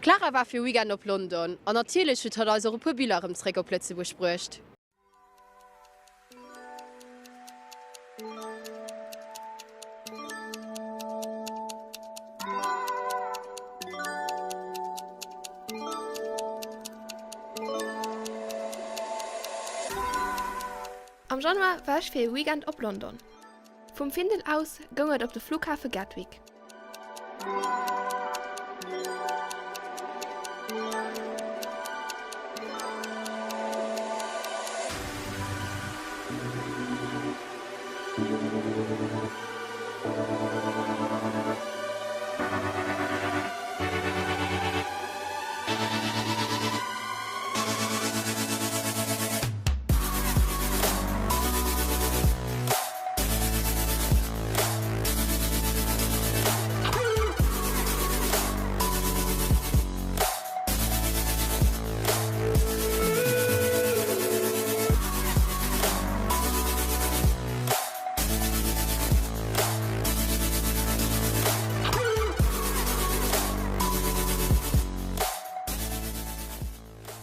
D'Clara war fir e Weekend op London an natierlech huet hatt eis och e puer Biller erëm zréck op Lëtzebuerg bruecht. Am Januar war ech fir ee Weekend op London. Vum Findel aus goung et op de Flughafe Gatwick.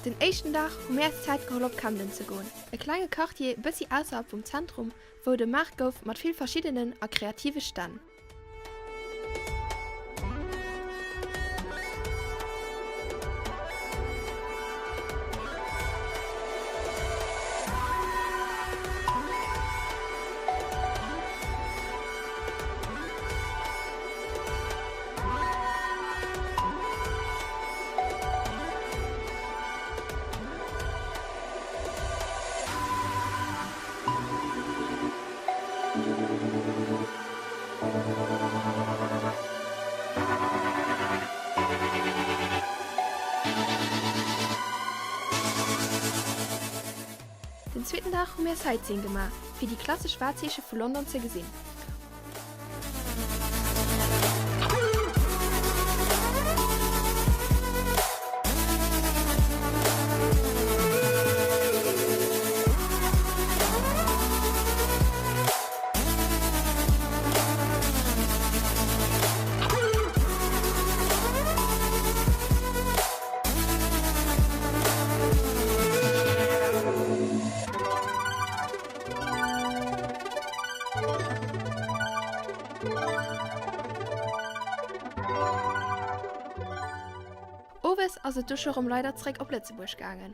Den éischten Dag hu mir eis Zäit geholl op Camden ze goen, e klenge Quartier bëssi ausserhalb vum Zentrum, wou et e Maart gouf mat vill verschiddenen a kreative Stänn. Den zweeten Dag hu mir Sightseeing gemaach, fir déi klassesch Wahrzeeche vu London ze gesinn. Owes ass et du scho rem leider zréck op Lëtzebuerg gaangen.